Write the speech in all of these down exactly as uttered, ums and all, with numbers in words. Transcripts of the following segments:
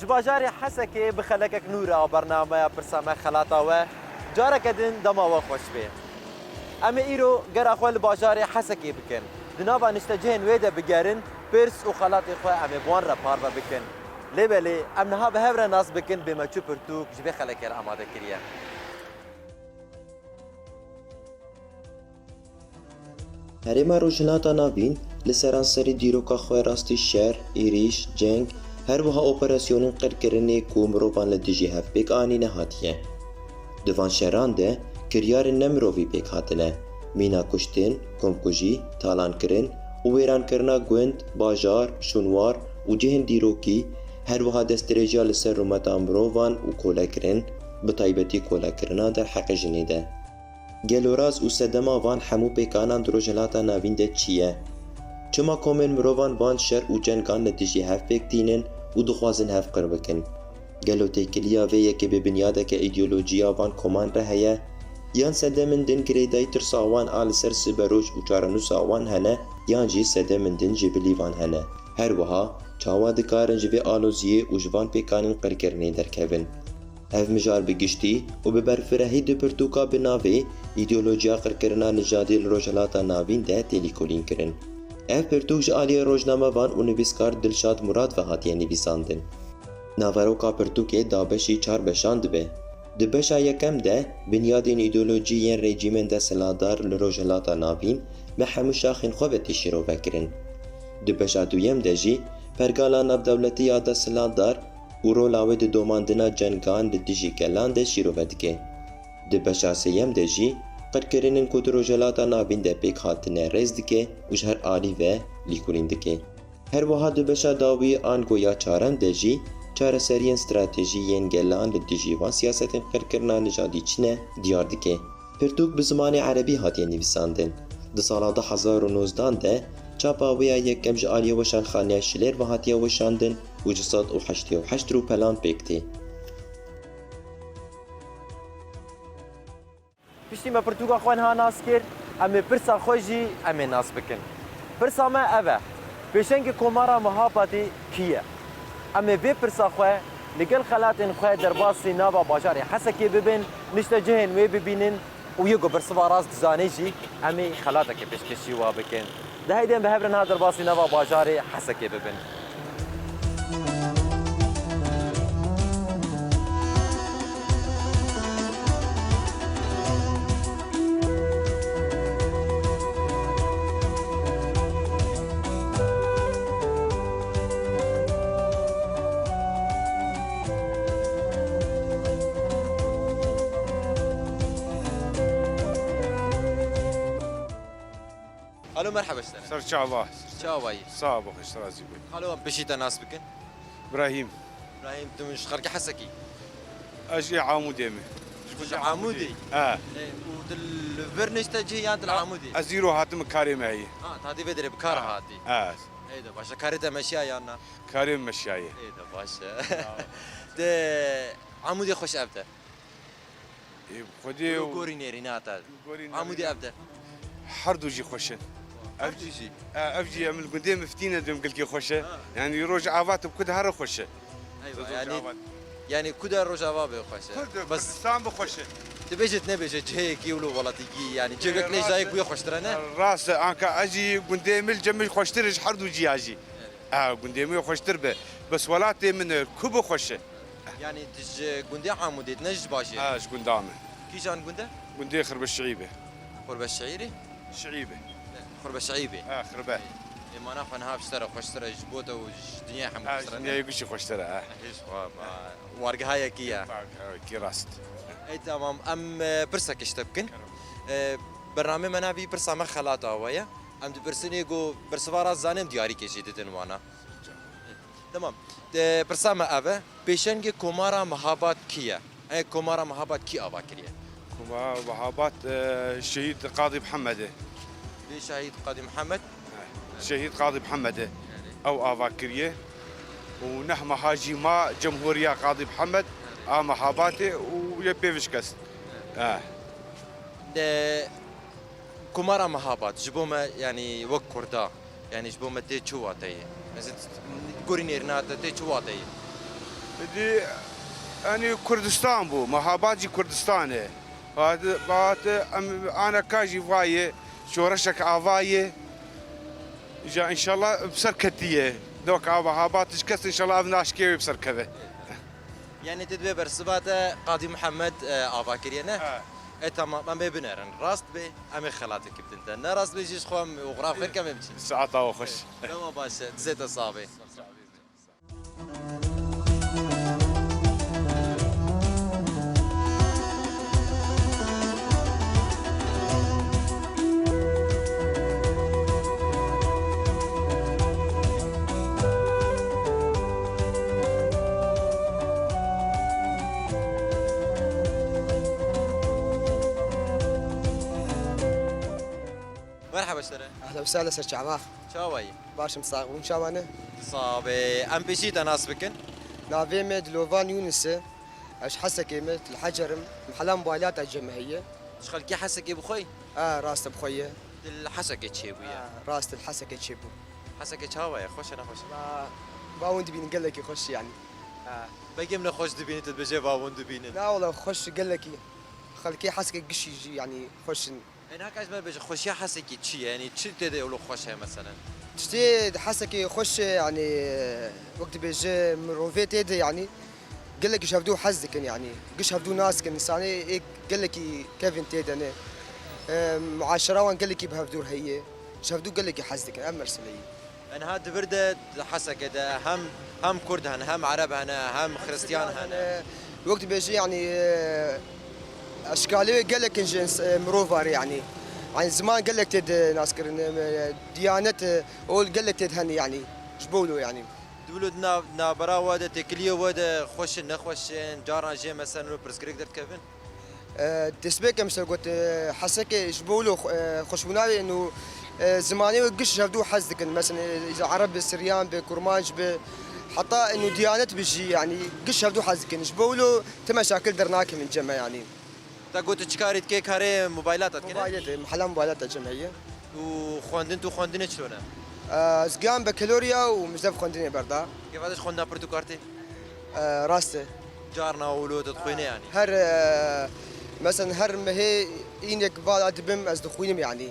Ji bajarê Hesekê bi xelekek nû re a bernameya pirsa me xelata we. Careke din dema we xweş bê. Em ê îro gera xwe li bajarê Hesekê bikin. Di nava niştecihên wê de bigerin, pirs û xelatê xwe em ê bi wan re parve bikin. Lê belê, em niha bi hev re nas bikin bê me çi pirtûk ji vê xelekê re amade kiriye. Herêma Rojhilata Navîn li seranserî dîroka xwe rastî şer, êrîş, ceng, her wiha operasyonên qirkirinê ku mirovan li dijî hev pêk anîne hatiye. Di van şeran de kiryarên nemirovî pêk hatine, mîna kuştin, komkujî, talankirin û wêrankirina gund, bajar, şûnwar û cihên dîrokî, her wiha destdirêjiya li ser rûmeta mirovan û kolekirin, bi taybetî kolekirina derheqê jinê de. Gelo raz û sedema van hemû pêkanan di Rojhilata Navîn de çi ye? Çima komên mirovan van şer û cengan li dijî hev pêk tînin û dixwazin hev qir bikin? Gelo têkiliya vê yekê bi binyadeke îdeolojiya van koman re heye? Yan sedemên din girêdayî tirsa wan a li ser siberoj û çarenûsa wan hene, yan jî sedemên din ji bilî van hene? Her wiha, çawa dikarin ji vê aloziyê û ji van pêkanên qirkirinê derkevin? Ev mijar bi giştî û bi berfirehî du pirtûka bi navê Îdeolojiya Qirkirina Nijadî li Rojhilata Navîn de tê lîkolînkirin. Ev pirtûk ji aliyê rojnamevan û nivîskar Dilşad Murad ve hatiye nivîsandin. Naveroka pirtûkê da beşî çar beşan dibe. Di beşa yekem de binyadên îdeolojî yên rejîmên desthilatdar li Rojhilata Navîn bi hemû şaxên xwe ve tê şîrove kirin. Di beşa duyem de jî pergala navdewletî ya desthilatdar û rola wê di domandina cengan li dijî gelan de şîrove dike. Di beşa sêyem de jî qirkirinên ku di Rojhilata Navîn de pêk hatine rêz dike û ji her alî ve lîkolîn dike. Her wiha di beşa dawî ango ya çarem de jî çareseriyên stratejî yên gelan li dijî van siyasetên qirkirina nijadî çi ne diyar dike. Pirtûk bi zimanê erebî hatiye nivîsandin. Di sala du hezar û nozdan de çapa wê ya yekem ji aliyê Weşanxaneya Şilêr ve hatiye weşandin û ji sed û heştê û heşt rûpelan pêk tê. Piştî me pirtûka xwe niha nas kir, em ê pirsa xwe jî em ê nas bikin. Pirsa me ev e, pêşengê Komara Mihabadê kî ye? Em ê vê pirsa xwe li gel xelatên xwe derbasî nava bajarê Hesekê bibin, niştecihên wê bibînin û yê ku bersiva rast dizane jî em ê xelateke pêşkêşî wa bikin. De heydê em bi hev re niha derbasî nava bajarê Hesekê bibin. Alo, merheba ji te re. Ser çava. Çawa yî? Sağ ol, xweş razî bû. Alo, em pêşî te nas bikin. Brahîm. Brahîm, tu ji xelkê Hesekî? Ez jî Amûdê me. Ji Amûdê? He. E, û tu li vir niştecihî yan tu li Amûdê? Ez îro hatim karê me heye. Ha, tu hatî vê derê bi kar hatî. He. Ê de baş e, karê te meşiya yan na? Karê min meşiyaye. Ê de baş e. Te Amûdê xweş ev de? Ê, bi Xwedê Û û gorî nêrîne hata. Gorî nêrîne. Amûdê ev de. Her du jî xweş in. Her du jî? Ev, e, ev jî em li gundê min fitîne dibim gilkê xweş e. Ha. Yanî Rojava tu bi ku de here xweş e. Eywa, yanî, yanî ku de Rojava be xweş e. Kur de, bes Kurdistan bi xweş e. Dibêjit nebêje cihekî wilo welatîkî, yanî cihek lê ji dayê ku ye xweştir e, ne? Rast e, anka ez jî gundê min li cem min xweştir e ji her du ciya jî. Ha, gundê min xweştir be. Bes welatê min e, ku bi xweş e. Yanî tu ji gundê Amûdê, ne ji bajêr? Ha, ji gunda me. Kîjan gund e? Gundê Xirbe Şiî be. Xurbe Şiîrî? Şiî be. Xurbe Şiî be. Ha, Xirbe. Ê, mana xwe niha ji te re xweştir e, ji bo te û ji dinyayê hemû xweştir e, ne? Ha, ji dinyayê gişî xweştir e, ha. Hêj xwe, ma, wargeha yekî ye. Wargeha yekî rast. Ey, temam. Em, e, pirsekê ji te bikin. Kerem. E, bernamê me navî pirsa me xelata we ye. Em dipirsin ê ku bersiva rast zanin diyarîkê jî didin wana. Temam. Te pirsa me ev e. Pêşengê Komara Mihabad kî ye? Ê Komara Mihabad kî ava kiriye? Komara Mihabad, e, Şehîd Qadî Mihemed e. Bê Şehîd Qadî Mihemed? He. Şehîd Qadî Mihemed e. Ew ava kiriye. Û neh meha jî ma Cemhuriya Qadî Mihemed a Mihabadê û yê pêviş kes. He. De Komara Mihabad ji bo me, yanî wek Kurda, yanî ji bo me tê çi wateyê? Mesela gorî nêrîna te tê çi wateyê? Di, enî Kurdistan bû, Mehabat jî Kurdistan e. Hadi, hadi, em, aneka jî vayê, şoreşek avayê. Ja, înşallah bi ser ketiye. Dok ava Mehabat ji kes înşallah ev naşkê wê bi ser keve. Yani te divê bersiva te Qadî Muhammed, e, ava kiriye, ne? Ha. E, tamam, em ê binerin. Rast bê, em ê xelatê kibdin te. Ne rast bê jî ji xwe em û xuraf xêr ke em ê biçin. Saeta we xweş. Dema baş e, dizê te sax bê. Merhaba ji te re. Ehlen we sehlen ser çava. Çawa yî? Baş im, sax bûn. Çawa ne? Sax be. Em pêşî te nas bikin. Navê me Dilovan Yûnis e. Ez ji Hesekê me, li Hecer im. Mehela Mubaylata cem heye. Ji xelkê Hesekê bi xwe yî? Ha, rast e, bi xwe ye. Di li Hesekê çêbûye. Ha, rast e, li Hesekê çêbû. Hesekê çawa ye? Xweş e, nexweş e? Va, va hûn dibînin gelekî xweş yani. Ha. Begê min xweş dibînî, tu dibêjê va hûn dibînin. Na wala xweş gelekî. Xelkê Hesekê gişî jî yani xweş in. E, naka ji me bêje, xweşiya Hesekê çi ye? Yanî çi tê de wilo xweş heye meselen? Tiştê di Hesekê xweş e, yanî wek dibêje mirovê tê de, yanî gelekî ji hevdû hez dikin, yanî giş hevdû nas dikin. Însanê ê gelekî kevin tê de ne. E, muaşera wan gelekî bi hevdû heye. Ji hevdû gelekî hez dikin. Ev mesele ye. Niha di vir de di Hesekê de hem, hem Kurd hene, hem Ereb hene, hem Xiristiyan hene. Wek dibêjî, yanî, e, eşkalê wê gelek in ji ins-, e, mirov re, yanî. Yanî ziman gelek tê de naskirin, e, diyanet, e, ol gelek tê de hene, yanî. Ji bo wilo, yanî. Di wilo di nav-, navbera we de, têkiliyê we de xweş in, nexweş in, caran jê mesela pirsgirêk derdikevin? E, destpêk em ser got, e, Hesekê ji bo wilo, e, xweşbûna wê û, e, zimanê wê giş ji hevdû hez dikin. Mesela, e, Ereb be, Siryan be, Kurmanc be, heta û diyanet be jî, yanî giş hevdû hez dikin. Ji bo wilo ti meşakil dernakevin cem me, yanî. Te got tu çi karî dikê, karê mobaylata dikê, ne? Mobaylata, mehela mobaylata cem heye. Û xwendin, tu xwendinê çilo ne? E, ez giyan bekalorya û mizdev xwendinê berda. Kêfa te ji xwendina pirtûkar tê? E, rast e. Carna wilo tu dixwînî yanî? Her, e, mesela her mehê înek vala dibim ez dixwînim yanî.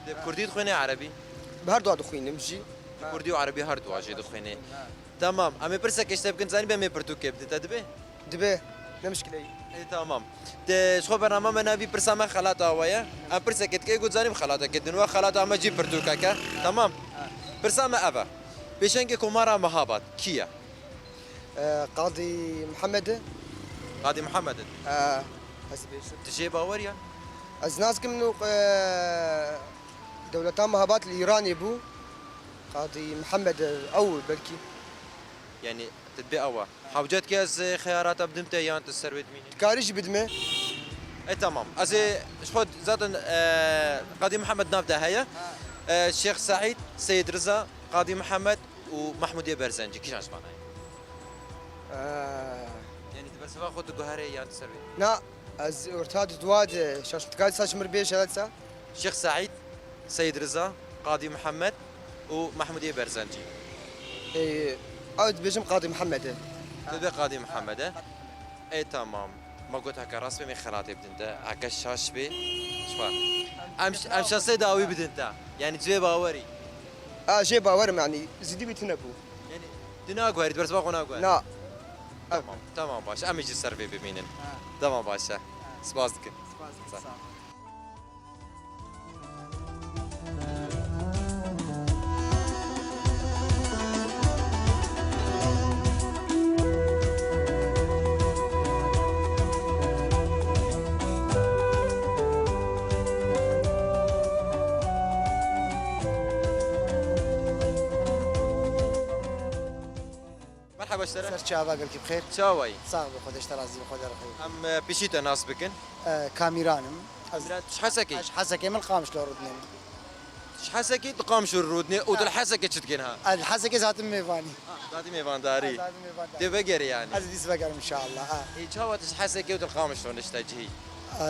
Bi kurdî dixwînî, erebî? Bi her dua dixwînim jî. Bi kurdî û erebî her dua jî dixwînî. Tamam, em ê pirseke ji te bikin, zanî be em ê pirtûkê bidin te, dibe? Dibe, ne mişkile ye. Ê, tamam. Te ji xwe bernama me navî pirsa me xelata we ye. Em pirseke dike, got zanî bi xelatekê din we, xelata me jî pirtûkeke. Tamam. Pirsa me ev e. Pêşengê Komara Mehabad kî ye? E, Qadî Mihemed e. Qadî Mihemed e. E, ez dibêjim. Tu jê bawer ya? Ez nas kim nu, e, dewleta Mehabad li Îranê bû. Qadî Mihemed e, ew belkî. Yani, tu dibê ew e. Hewce dike ez, e, xeyarata bidim te yan tu ser wê dimînî? Dikarî jî bidime. E, tamam. Ez ê ji xwe zaten, e, Qadî Mihemed nav de heye. E, Şêx Seîd, Seyid Riza, Qadî Mihemed û Mehmûdê Berzencî, kîjan ji vana ye? Ee. Yanî di bersiva xwe tu guherê yan tu ser wê? Na, ez orta di dua de şaş, tu karî saç mir bêje, hesa? Şêx Seîd, Seyid Riza, Qadî Mihemed û Mehmûdê Berzencî. Ee, ew dibêjim Qadî Mihemed e. Tu dibê Qadî Mihemed e? Ê, tamam. Ma got heke rast be em ê xelatê bidin te. Heke şaş be, ji xwe. Em, em şansê dawî bidin te. Yanî civê bawerî. A, jê bawerim, yanî zîdî wî tune bû. Yanî tu naguherî, tu bersiva xwe naguherî. Na. Tamam, tamam, baş. Em ê jî ser vê bimînin. Ha. Tamam, baş e. Ha. Spas dikim. Spas dikim, sağ ol. Merhaba, ji te re. Ser çava, gelkî bi xêr. Çawa yî? Sax be, Xwedê ji te razî be, Xwedê re xêr. Em, e, pişî te nas bikin. E, Kamîran im. Ez Kamîran, tu ji Hesekê yî? Ez ji Hesekê, min li Qamişlo rûdinê. Ji Hesekê tu Qamişlo rûdinê û tu li Hesekê çi dikên ha? Ez li Hesekê zaten mêvanî. Ha, zaten mêvandarî. Ez zaten mêvandarî. Dê vegerî yanî. Ez dîs vegerim inşallah, ha. Ê, çawa tu ji Hesekê û tu li Qamişlo nişte cihî?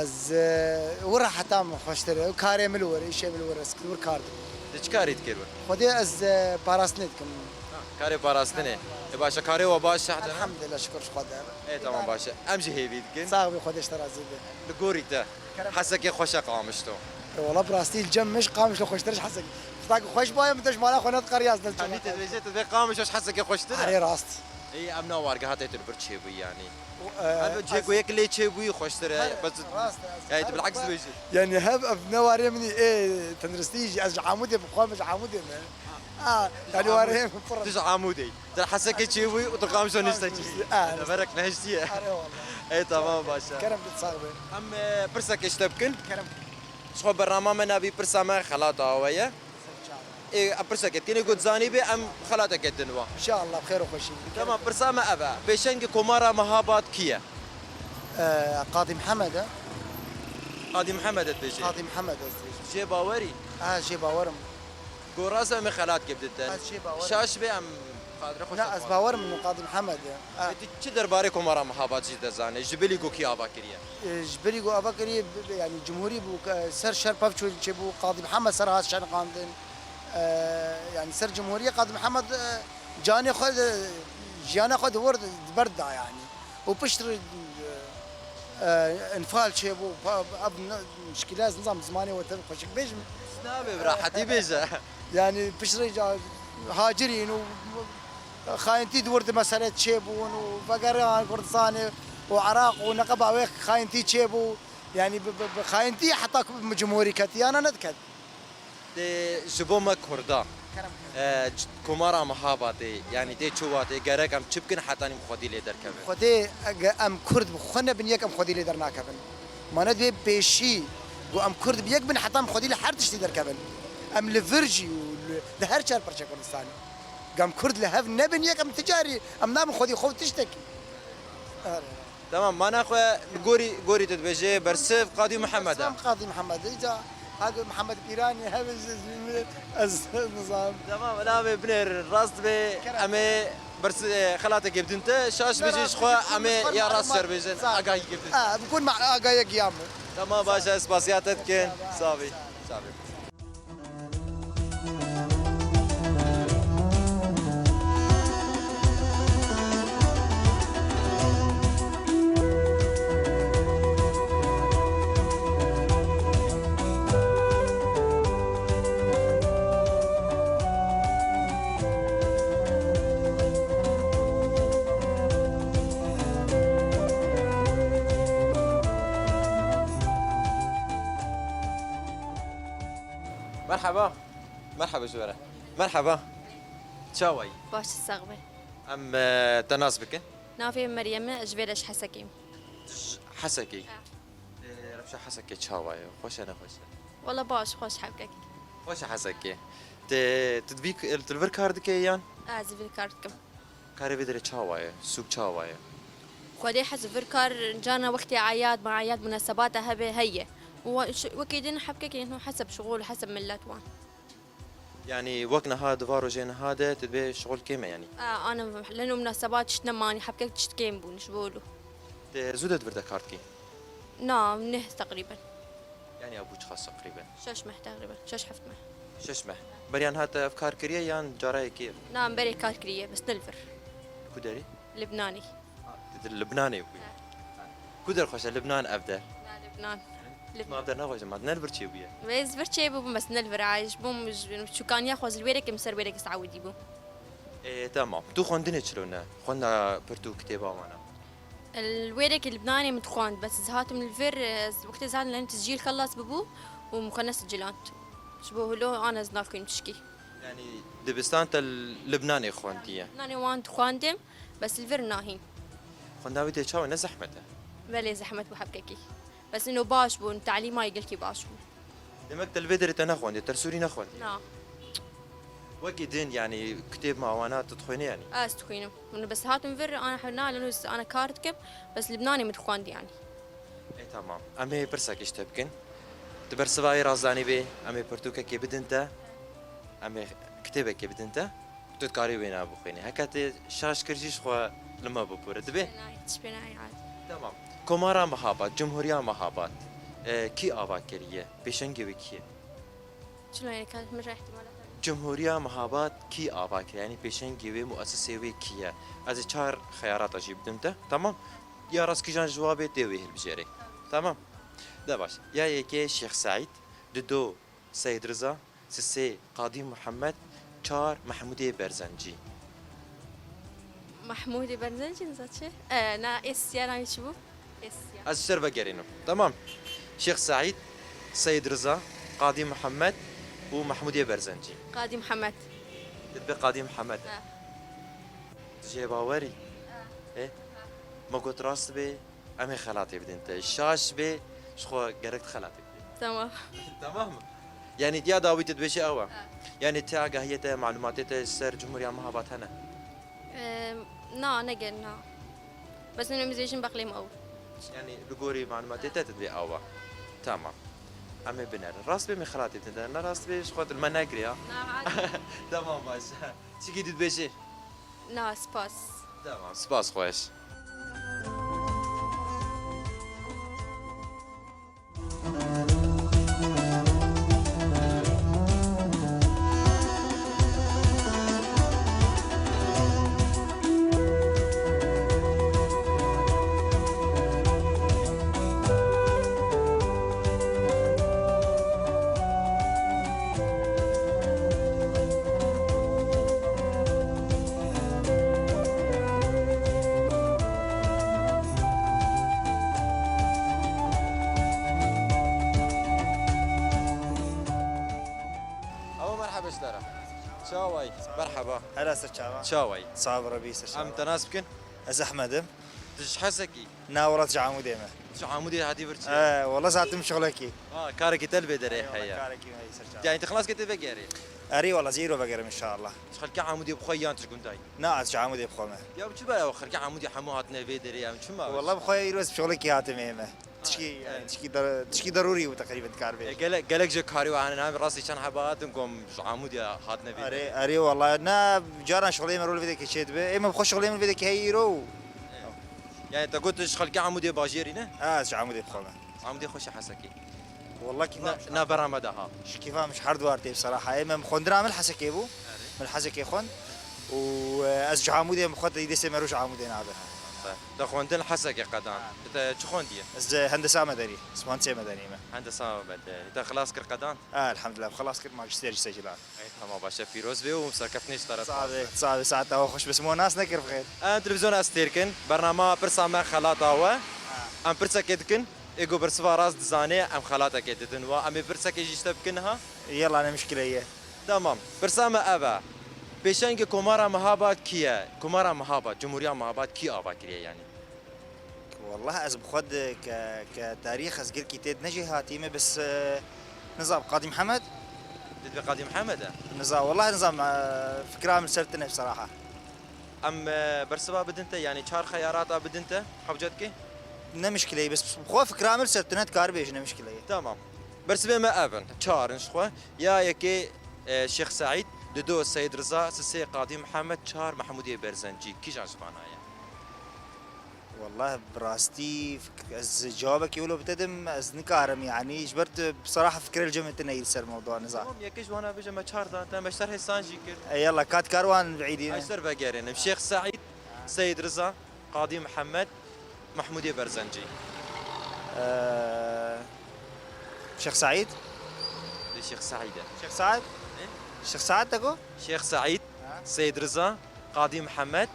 Ez, e, wir heta min xweştir e. Karê min li wir, îşê min li wir, ez wir kar dikim. Tu çi karî dikê wir? Xwedê ez, e, parastinê dikim. Ha. Karê parastinê. E, baş e, karê we baş e, Hecena? Elhamdülillah, şükür ji Xwedê. E, tamam, baş e. Em jî hêvî dikin. Sax bî, Xwedê ji te razî be. Li gorî te, Kerem. Hesekê xweş e Qamişlo? E, wala bi rastî li cem min ji Qamişlo xweştir e Hesekê. Fitakî xweş baye, min te ji mala xwe nediqeriya ez ne Hemî te dibêje, tu dibê Qamişlo ji Hesekê xweştir e? Erê rast. Ê, em na wargeha te tu li vir çêbûyî yanî? O, e, Ev cihê ku yek lê çêbûyî xweştir e. Hayır, bes rast e, ez Yani, tu bilaks dibêjî. Yani, hev ev ne warê min î, ê, tenduristî jî, ez ji Amûdê, bi xwe min ji Amûdê me. Ha, yanî warê min pir e. Tu ji Amûdê. Tu Hesekê çêbûyî û tu Qamişlo nişte çêbûyî. Ha, Berek nehiştiye. Are, wala. Ê, tamam, baş e. Kerem bit, sax be. Em, e, pirsek ji te bikin. Kerem. Ji xwe bernama me navî pirsa me xelata we ye. Ê, em pirseke dikin, ê ku dizanî bê, em xelateke din wa. İnşallah, xêr û xweşî. Tamam, pirsa me ev e. Pêşengê Komara Mehabad kî ye? Ee, Qadî Mihemed e. Qadî Mihemed e dibêjê? Qadî Mihemed e dibêjê. Jê bawerî? Ha, jê bawerim. Go rast em ê xelatke bidin te. Ha, jê bawerim. Şaş bê em xatirê xwe Na, ez bawerim min Qadî Mihemed e. Ha. Ê, tu çi derbarê Komara Mehabad jî dezanê? Ji bilî ku kî ava kiriye? E, ji bilî ku ava kiriye, bi-, bi-, yanî cumhurî bû, ke-, ser şer pevçû çêbû, Qadî Mihemed ser hat şeniqandin. E, yanî ser cumhuriyê Qadî Mihemed, e, canê xwe de, jiyana xwe di wir di ber da yanî. Û pişt re, e, enfal çêbû, pa-, ev ne, mişkîle ez nizam zimanê we te xweşik bêjim. Nabê bi rahetî bêje. Yanî pişt re ca-, hacirîn û xayintî di wir di mesele çêbûn û vegeriyan Kurdistanê û Iraq û neqeba wê xayintî çêbû. Yanî bi, bi, bi xayintî heta ku bi cumhurî ketiyana nediket. Dê ji bo me Kurda, Kerem. e, c-, Komara Mehabadê, yanî dê çi watê, gerek em çi bikin hetanî bi xwedî lê derkevin? Xwedê, ege em Kurd bi xwe nebin yek, em xwedî lê dernakevin. Ma ne dibê pêşî ku em Kurd bi yek bin heta em xwedî li her tiştî derkevin. Em li vir jî û li, li her çar parçe Kurdistanê. Gam Kurd li hev nebin yek, em ticarî, em nabin xwedî xwe tiştekî. Erê. Tamam, mana xwe gorî, gorî tu dibêjê, bersiv Qadî Mihemed e. Bersiv Qadî Mihemed e. Îca hagir Mihemed Pîranî hev ez, ez, ez nizam. Tamam, navê binêr rast be, Kerem. Em ê bersiv, e, xelatekê bidin te, şaş bêjî ji xwe, em ê ya rast şer bêjin, agahî bidin. Ha, bikun ma agahî giyan bû. Tamam, baş e, spasiya te dikin. Sağ ol. Sağ ol. Merhaba. Merhaba ji we re. Merhaba. Çawa yî? Baş, sax be. Em, e, te nas bikin? Navê min Meryem e, ji vê re ji Hesekê yim. Ji Hesekê? Ha. E, rewşa Hesekê çawa ye? Xweş e, nexweş e? Wala baş, xweş Hesekê. Xweş e Hesekê. Te, tu divî, tu li vir kar dikê yan? Ez li vir kar dikim. Karê vê derê çawa ye? Sûk çawa ye? Xwedê hez vir kar, carna wextê eyad, ma eyad munasebata hebe heye. Û wa-, ş-, wekî din hebkekê heseb şixul, heseb millet wan. Yanî wek niha di va rojê niha de tu dibê şixul kêm e yanî? A, ana leno munasebat tişt nemanî, hebkek tişt kêm bûn ji bo lo. Te zû de di vir de kar dikî? Na, neh teqrîben. Yanî ew bû çiqas teqrîben? Şeş meh teqrîben, şeş heft meh. Şeş meh. Beriya niha te ev kar kiriye yan cara yekê? Na, em berê kar kiriye, bes ne li vir. Ku derê? Libnanê. Ha, tu di Libnanê bûyî? Ha. Ku der xweş e, Libnan ev der? Na, Libnan. Libnan. Ma ev der nexweş e, ma ne li vir çêbûye? Ez vir çêbûbûm, bes ne li vir, ayiş bûm, ji, çûkaniya xwe ji wêrekê min ser wêrekê Saûdî bûm. Ê, temam. Tu xwendinê çilo ne? Xwenda pirtûk, kitêba wana? Li wêrekî Libnanê min dixwand, bes ez hatim li vir, ez wextê ez hatim li tescîl xelas bibû û min xwe nesiciland. Ji bo hilo an ez naxwînim tişkî. Yanî dibistan te li Libnanê xwendiye? Libnanê wan dixwandim, bes li vir nahîn. Xwenda wî tê çawa, ne zehmet e? Belê zehmet bû hebkekî. Bes ino baş bû, talîma yê gelkî baş bû. Demek te li vê derê te nexwendiye, te li Sûrî nexwendiye? Na. Wekî din, yanî kitêb ma wana tu dixwînî yanî? Ez dixwînim. Min bes hatim vir, ana hewna, leno ana kar dikim, bes Libnanê min dixwend yanî. Ê, tamam. Em ê pirsekê ji te bikin. Tu bersiva wê razdanî bê, em ê pirtûkekê bidin te, em ê kitêbekê bidin te. Tu dikarî wêna bixwînî. Heke tê şaş kir jî ji xwe li me bipûre. Dibe? Nayê, tişt pê nayê, adî. Tamam. Komara Mehabad, Cumhuriya Mehabad, e, kî ava kiriye? Pêşengê wê kî ye? Çilo yê kar min re ihtimala tabii. Cumhuriya Mehabad kî ava kiriye? Yanî pêşengê wê, muesisê wê kî ye? Ez ê çar xeyarata jî bidim te. Tamam? Ya rast kîjan cewabê tê wê hilbijêrê. Tamam? De baş. Ya yekê Şêx Seîd, dido Seyid Riza, sisê Qadî Muhammed, çar Mehmûdê Berzencî. Mehmûdê Berzencî niza çi? E, na, Êsya navê çi bû? Êsya. Ez ser vegerînim. Tamam. Şêx Seîd, Seyid Riza, Qadî Muhammed û Mehmûdê Berzencî. Qadî Muhammed. Dibe Qadî Muhammed. Ha. Tu jê bawerî? Ha. Ê? Ha. Me got rast bê, em ê xelatê bidin te. Şaş bê, ji xwe gerek tu xelatê bidin. Tamam. Tamam mı? Yani ya dawî tu dibêjî ew e? Ha. Yani te agahiyê te, malûmatê te ser Cumhuriya Mehabad hene? Em, na, ne gel, na. Bes nû em dibêjin beqlê me ew. Yani li gorî malûmatê te tu dibê ew e. Tamam. Em ê binerin. Rast bê me xelatê bidin te. Ne rast bê ji xwe dil me negiriya. Na, adi. Tamam baş. Çikî tu dibêjî? Na, spas. Tamam, spas xweş. Alo, merhaba ji te re. Çawayî? Merhaba. Hela ser çava. Çawayî? Sağ ol, Rebî ser çava. Em te nas bikin? Ez Ehmed im. Tu ji Hesekî? Na, wela ji Amûdê me. Ji Amûdê hatî vir çi? He, wela ez hatim şixulekî. Ha, karekî te li vê derê heye. He, wela karekî me heye ser çava. Yani tu xilas kê tê vegerê? Erê, wela ez îro vegerim inşallah. Ji xelkê Amûdê bi xwe yan tu ji gundayî? Na, ez ji Amûdê bi xwe me. Ya çi be ya xelkê Amûdê hemû hatine vê derê ya, çi ma? Wela bi xwe îro ez şixulekî hatim ê me. Tişkî, yani, tişkî dar-, tişkî darûrî bû teqrîben dikar bê. E, gelek, gelek ji karî we hene, rastî çend heba hatin ku em ji Amûdê hatine vê derê. Erê, erê, wela, ne, caran şixulê me rol vê dekê çêdibe. Ê me bi xwe şixulê min vê dekê heyî îro û Yani te got ji xelkê Amûdê bajêrî ne? Ha, ez ji Amûdê bi xwe me. Amûdê xweş e Hesekê. Wela kîfa min ji her dwar tê bseraha. Ê me xwendina min li Hesekê bû. Erê. Min li Hesekê xwend. Û, e, ez ji Amûdê me xwend, îdê sê me roj Amûdê nabe. Te xwendin li Hesekê qedan. Ha. Te çi xwendiye? Ez, e, hendesa medenî. Ez muhendisê medenî me. Hendesa medenî. Te xilas kir qedan? Ha, elhamdulillah, xilas kir, majîster jî sejilan. Ey, tamam, baş e, pîroz bê û serkeftinê ji te re. Sağ be, sağ be, saet te xweş be, sima nas nekir bixêr. Em televîzyona Estêrk in, bernama pirsa me xelata we. Ha. Em pirsekê dikin, ê ku bersiva rast dizanê, em xelatekê didin we. Em ê pirsekê jî ji te bikin niha? Yela, ne mişkile ye. Tamam, pirsa me ev e. Pêşengê Komara Mehabad kî ye? Komara Mehabad, Cumhuriya Mehabad kî ava kiriye yani? Wallah ez bi xwe di ke, ke tarîx ez gelkî tê di nejê hatî me, bes, e, nizam Qadî Mihemed. Didbe Qadî Mihemed e? Niza, wallah nizam, e, fikra min ser tine bseraha. Em, e, bersiva bidin te, yani çar xeyarata bidin te, hewce dike? Ne mişkile ye, bes bi xwe fikra min ser tine dikar bêjin, ne mişkile ye. Tamam. Bersivê me ev in, çar in ji xwe. Ya yekê, e, Şêx Seîd, dido Seyid Riza, sisê Qadî Mihemed, çar Mehmûdê Berzencî. Kîjan ji vana ye? Wallah, bi rastî fik-, ez cewabekî wilo bi te dim, ez nikarim, yanî, ji ber tu, bi seraha fikirê li cem min tune yî li ser mewdua, niza. Tamam, yekê ji wana bêje me çar dan te, me ji ser hêsan jî kir. Ey yalla, ka dikar wan bi îdî ne? Ez ser vegerînim. Şêx Seîd, Seyid Riza, Qadî Mihemed, Mehmûdê Berzencî. Eee, Şêx Seîd? Lê Şêx Seîd e. Şêx Seîd? E? Şêx Seîd te got? Şêx Seîd, ha? Seyid Riza, Qadî Mihemed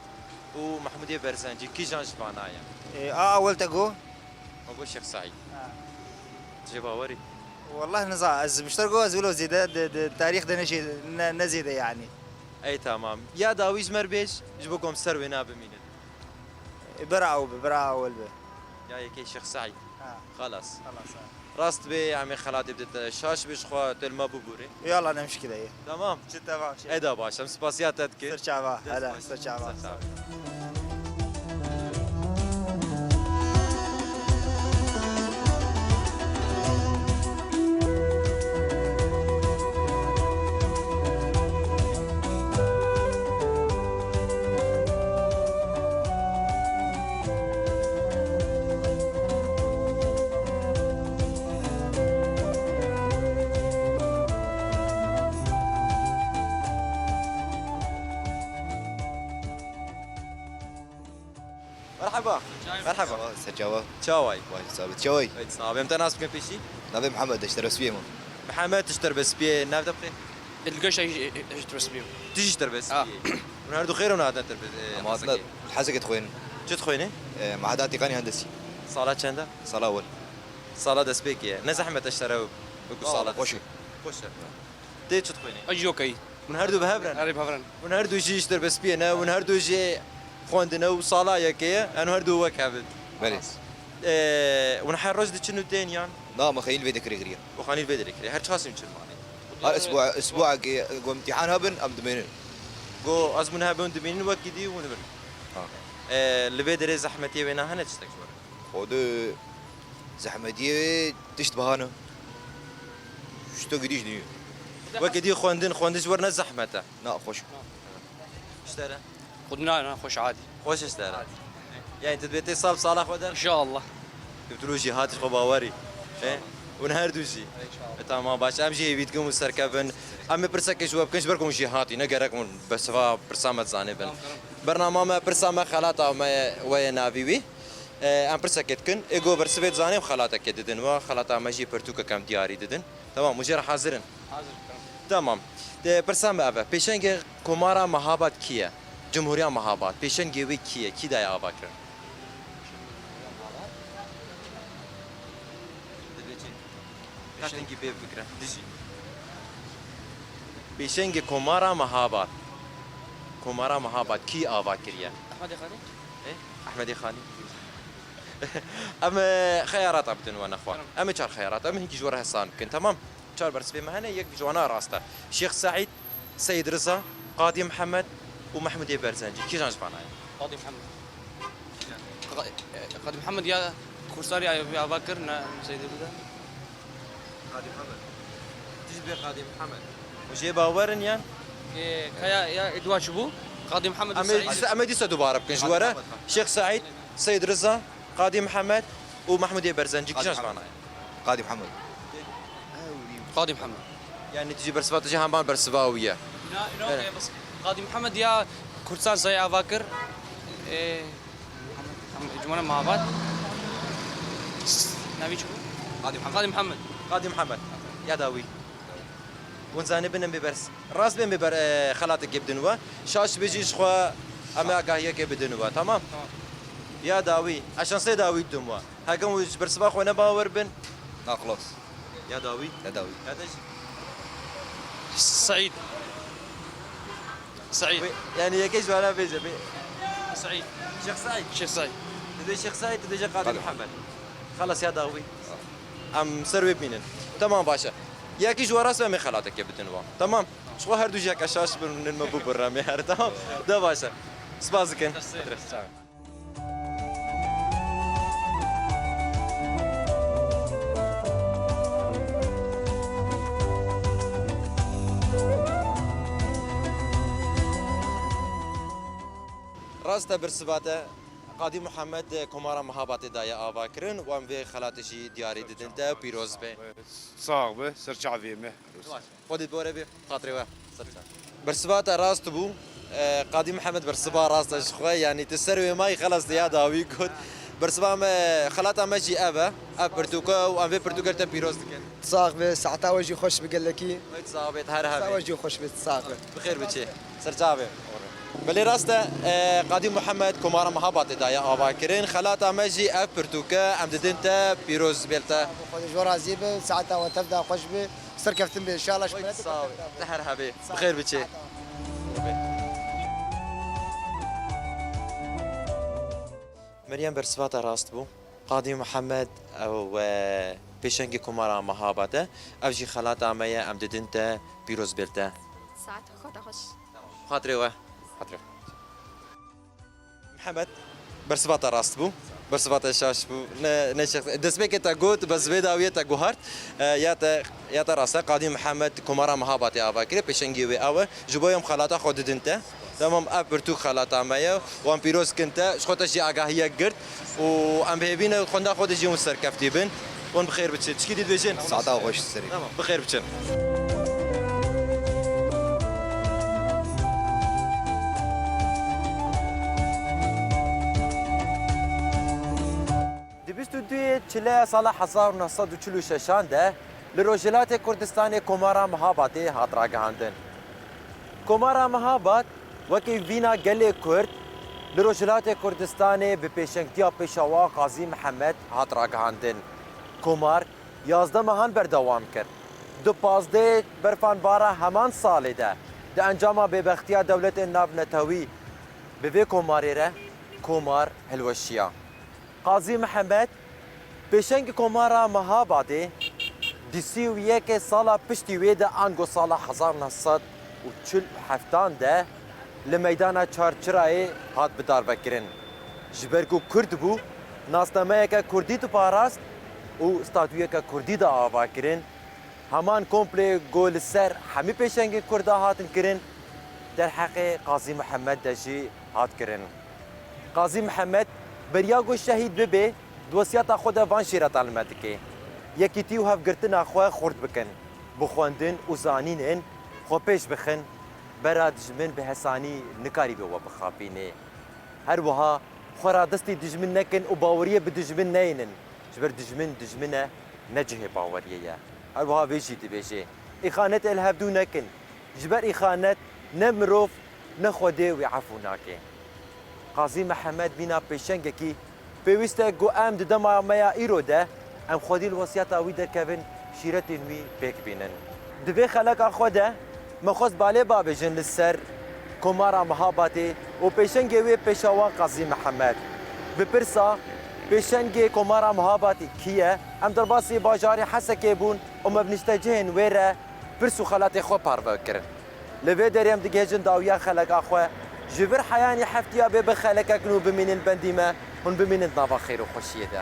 û Mehmûdê Berzencî, kîjan ji vana ye? Ê, a ewil te got? Me got Şêx Seîd. Ha. Tu jê bawer î? Wallah niza, ez ji te re got, ez wilo zêde di, di tarîx de ne jê, ne, ne zêde yanî. Ey tamam. Ya dawî ji me re bêj, ji bo ku em ser wêna bimînin. Ê, bira ew be, bira ewil be. Ya yekê Şêx Seîd. Ha. Xelas. Xelas, ha. Rast bê, em ê xelatê bidin te. Şaş bê ji xwe, tu li me bibûrê. Yalla, ne mişkile ye. Tamam. Çi, tamam, şey. Eda baş, em spasiya te dikin. Ser çava, hele, ser çava. Ser çava. Merhaba. Merhaba. Çawa, ser çawa? Çaway. Vay, sabit. Çaway. Ey, sabit. Em te nas bikin pêşî? Navê Mihemed, ji Terbespiyê me. Mihemed, ji Terbespiyê. Nav te bixê? Dilgeş, ji Terbespiyê. Tu jî ji Terbespiyê. Ah. Hûn her du xêr û hatin Terbespiyê. Em hatine hezekê dixwînin. Çi dixwînî? E, Mehadatî Qanî Hendesî. Sala çend e? Sala ewel. Sala destpêkê ye. Ne zehmet e ji te re wekû sala destpêkê? Xweş e. Xweş e. Tê çi dixwînî? Ez jî okey. Hûn her du bi hev re ne? Erê, bi hev re ne. Hûn her du jî ji Terbespiyê ne, hûn her du jî xwendine û sala yekê ye, em her du wek hev in. Belê. Ee, hûn her roj diçin û tên yan? Na, me xeyî li vê dekirê kiriye. Û xanî li vê derê kiriye. Her çiqas hûn çin malê? Her isbû-, isbûakê ku imtîhan hebin, em dimênin. Ku ezmûn hebin, dimînin, wekî dî hûn dibin. Ha. Ee, li vê derê zehmetiyê wê ne hene tiştek ji we re? Xwedê zehmetiyê tişt bihane. Ji to gidîş diyo. Weke dî xwendin, xwendin ji we re ne zehmet e. Na, xweş. Ji te re? Xwedê na, na, xweş adî. Xweş ji te re. Yani tu dibê tê sal sala xwe der? İnşallah. Tu tu jî hatî xwe bawerî. E? Hûn her du jî. E, tamam, baş. Em jî hêvî dikin û serkevin. Em ê pirsekê ji we bikin, ji ber ku hûn jî hatî, ne gerek hûn bersiva pirsa me dizanê bin. Tamam, tamam. Bernama me, pirsa me, xelata me, we ye navî wî. E, em pirsekê dikin. Ê ku bersivê dizanê, em xelatekê didin we. Xelata me jî pirtûkek em diyarî didin. Tamam, hûn jê re hazir in? Hazir, tamam. Tamam. De, pirsa me ev e. Pêşengê Komara Mehabad kî ye? Cumhuriya Mehabad. Pêşengê wê kî ye? Kî daye avakirin? Dibê çi? Pêşeng- Qetengî pê fikre. Dijî. Pêşengê Komara Mehabad. Komara Mehabad kî ava kiriye? Ehmedê Xanî. E? Ehmedê Xanî. Em, e, xeyarata bidin we nexwe. Tamam. Em ê çar xeyarata, em hinkî ji we re hesan bikin, tamam? Çar bersivê me hene, yek ji wana rast e. Şêx Seîd, Seyid Riza, Qadî Mihemed û Mehmûdê Berzencî. Kîjan ji vana ye? Qadî Mihemed. Qa-, e, Qadî Mihemed ya Kursan ya, ya ava kir, ne Seyid Riza. Qadî Mihemed. Tu jî bê Qadî Mihemed. Hûn jê bawer in yan? E, kaya ya, e, dua çi bû? Qadî Mihemed û Em ê Seyid. dîsa, em ê dîsa dubare bikin ji we re. Qadî Mihemed. Şêx Seîd, Seyid Riza, Qadî Mihemed û Mehmûdê Berzencî. Qadî Kîjan ji Mihemed. Vana ye? Qadî Mihemed. Qadî Mihemed. Yani tu jî bersiva tu jî heman bersiva wî ye. Îna, îna Evet. okey, bes Qadî Mihemed ya Kursan sayê ava kir. E, Cumhuriya Mehabad. Navî çi bû? Qadî Mihemed. Qadî Mihemed. Qadî Mihemed. Ya dawî. Hûn zanî bin em bê bers. Rast bin bê ber, e, xelatekê bidin we. Şaş bê jî ji xwe em ê agahiyekê bidin we. Tamam? Tamam. Ya dawî. Ez şansê dawî didim we. Hekem û ji bersiva xwe ne bawer bin. Na, xilas. Ya dawî. Ya dawî. Ya te jî. Seîd. Seîd. Wê, yani yekê ji wana bêje. Bê- Seîd. Şêx Seîd. Şêx Seîd. Tu dê Şêx Seîd, tu dê Qadî Qadî. Mihemed. Xelas ya dawî. Em ser wê bînin. Tamam, baş e. Yekî ji we rast em ê xelatekê bidin we. Tamam. Ji xwe her du jî yek şaş bin, min me bû birremê her. Tamam. De baş e. Spas dikin. Sağ ol. Rast e, bersiva te Qadî Mihemed Komara Mehabatê daye ava kirin û em vê xelatê jî diyarî didin te, pîroz be. Sax be, ser çavê me. Xwedê bore bê, xatirê we. Bersiva te rast bû. E, Qadî Mihemed bersiva rast e ji xwe. Yanî tu ser wê mayî, xelas te ya dawî got. Bersiva me, xelata me jî ev e. Ev pirtûk e û em vê pirtûkê te pîroz dikin. Sax be, saeta we jî xweş be gelekî. Sax be, her hebê. Saeta we jî xweş be, sax be. Bi xêr biçê. Ser çavê. Belê rast e, e, Qadî Mihemed Komara Mehabatê daye ava kirin. Xelata me jî ev pirtûk e. Em didin te, pîroz bêl te. Xwedê ji we razî be, saeta we tev de xweş be. Serkeftin be, inşallah. Oy, sağ ol. Te her hebê. Bi xêr biçê. Meryem, bersiva te rast bû. Qadî Mihemed ew, e, pêşengê Komara Mehabat e. Ev jî xelata me ye, em didin te, pîroz bêl te. Saet xwe te xweş. Xatirê we. Xatirê. Mihemed, bersiva te rast bû. Bersiva te şaş bû. Ne, ne şex-, destpêkê te got, bes vê dawiyê te guhart. E, ya te, ya te rast e. Qadî Mihemed Komara Mehabatê ava kiriye, pêşengî wê ew e. Ji bo em xelata xwe didin te. Tamam, ev pirtûk xelata me ye. Wan pîroz kin te. Ji xwe te jî agahiyek girt. Û em bi hêvî ne xwenda xwe de jî hûn serkeftî bin. Hûn bi xêr biçin. Tişkî dî dibêjin? Saeta xweş serê. Tamam, bi xêr biçin. Çileya sala hezar û neh sed û çil û şeşan de li Rojhilatê Kurdistanê Komara Mihabatê hat ragihandin. Komara Mihabat wekî vîna gelê Kurd li Rojhilatê Kurdistanê bi pêşengtiya Pêşawa Qazî Mihemed hat ragihandin. Komar yazdeh mehan berdewam kir. Di pazdehê berfanbara heman salê de, di encama bêbextiya dewletên navnetewî, bi vê komarê re komar hilweşiya. Qazî Mihemed, pêşengê Komara Mihabadê, di sî û yekê sala piştî wê de, ango sala hezar neh sed û çil û heftan de li meydana Çarçirayê hat bidarvekirin. Ji ber ku Kurd bû, nasnameyeke Kurdî diparast û statûyeke Kurdî da ava kirin. Heman komplê ku li ser hemî pêşengên Kurda hatin kirin, derheqê Qazî Mihemed de jî hat kirin. Qazî Mihemed beriya ku şehîd bibe, di wesiyata xwe de van şîreta li me dike: Yekîtî û hevgirtina xwe xurt bikin, bi xwendin û zanînên xwe pêş bixin, bera dijmin bi hesanî nikarîbe we bixapîne. Her wiha xwe radestî dijmin nekin û baweriyê bi dijmin neynin, ji ber dijmin dijmin e, ne cihê baweriyê ye. Her wiha vê jî dibêje: Îxanetê li hevdû nekin, ji ber îxanet ne mirov ne Xwedê wî efû nake. Qazî Mihemed mîna pêşengekî pêwîst e ku em di dema me ya îro de em xwedî li wesiyeta wî derkevin, şîretên wî pêk bînin. Di vê xeleka xwe de me xwest balê bavêjin li ser Komara Mihabatê û pêşengê wê Pêşawa Qazî Mihemed. Bi pirsa pêşengê Komara Mihabatê kî ye? Em derbasî bajarê Hesekê bûn û me bi niştecihên wê re pirs û xelatê xwe parve kirin. Li vê derê em digihêjin dawiya xeleka xwe. Ji vir heyanî heftiya bê bi xelekek nû bimînin bendî me, hûn bimînin di nava xêr û xweşiyê de.